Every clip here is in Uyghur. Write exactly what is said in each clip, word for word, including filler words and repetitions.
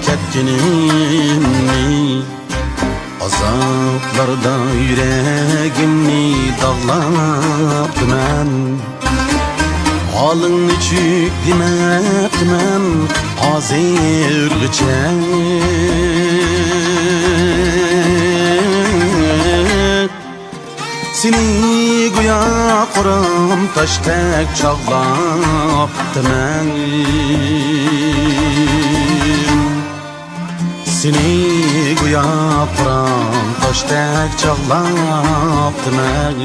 كەتكىنىمنى، ئازابلاردا يۈرىكىمنى داغلاپتىمەن. ھالىڭنى نېچۈك دېمەپتىمەن ھازىرغىچە. سېنى گويا قۇرام تاشتەك چاغلاپتىمەن. سېنى گويا قۇرام تاشتەك چاغلاپتىمەن.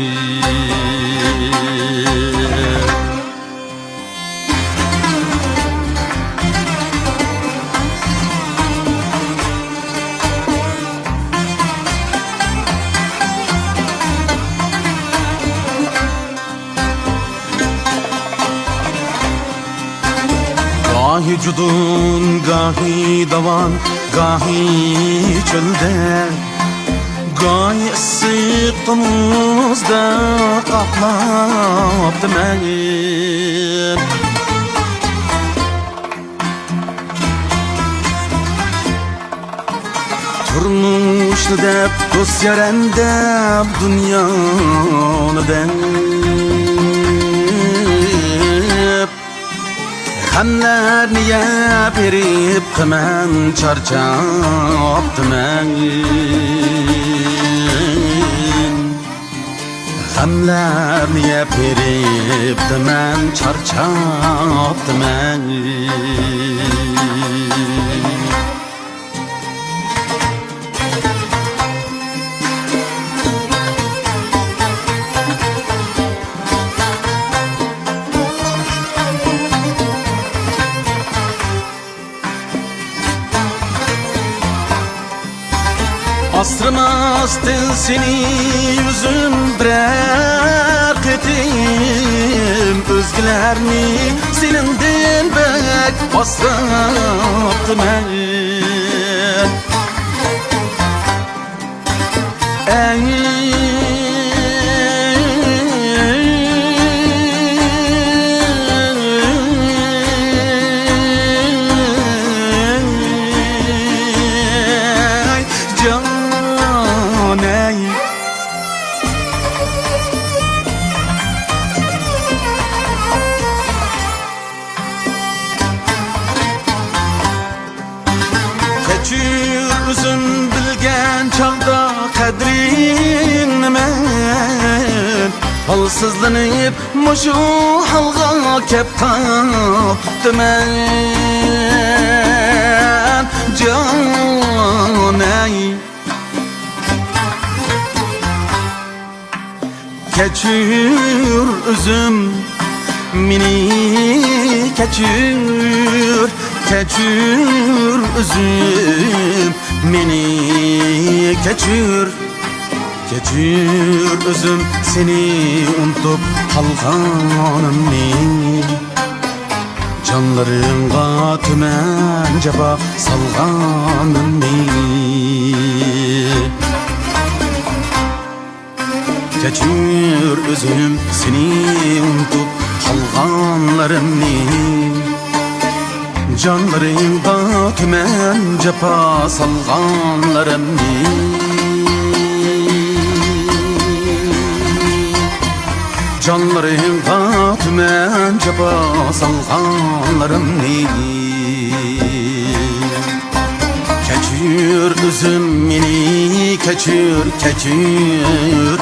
گاھى جۇدۇن، گاھى داۋان، گاھى چۆلدە، گاھى ئىسسىق تومۇزدا قاقلاپتىمەن. تۇرمۇشنى دەپ، دوست-يار ئەندەپ، دۇنيانى دەپ، غەملەرنى يەپ، ھېرىپ قىمەن، چارچاپتىمەن. غەملەرنى يەپ، ھېرىپتىمەن، چارچاپتىمەن. ئاسرىماستىن سېنى ئۆزۈم بىرەر قېتىم، ئۆزگىلەرنى سېنىڭدىن بەك ئاسراپتىمەن. كەچۈر ئۆزۈم بىلگەن چاغدا قەدرىڭنى مەن، ھالسىزلىنىپ مۇشۇ ھالغا كەپ قاپتىمەن، جانەي. كەچۈر ئۆزۈم، مېنى كەچۈر، كەچۈر ئۆزۈم، مېنى كەچۈر. كەچۈر ئۆزۈم سېنى ئۇنتۇپ قالغانىمنى، جانلىرىڭغا تۈمەن جاپا سالغانىمنى. كەچۈر ئۆزۈم سېنى ئۇنتۇپ قالغانلىرىمنى، جانلىرىڭغا تۈمەن جاپا سالغانلىرىمنى. جانلىرىڭغا تۈمەن جاپا سالغانلىرىمنى. كەچۈر ئۆزۈم مېنى، كەچۈر، كەچۈر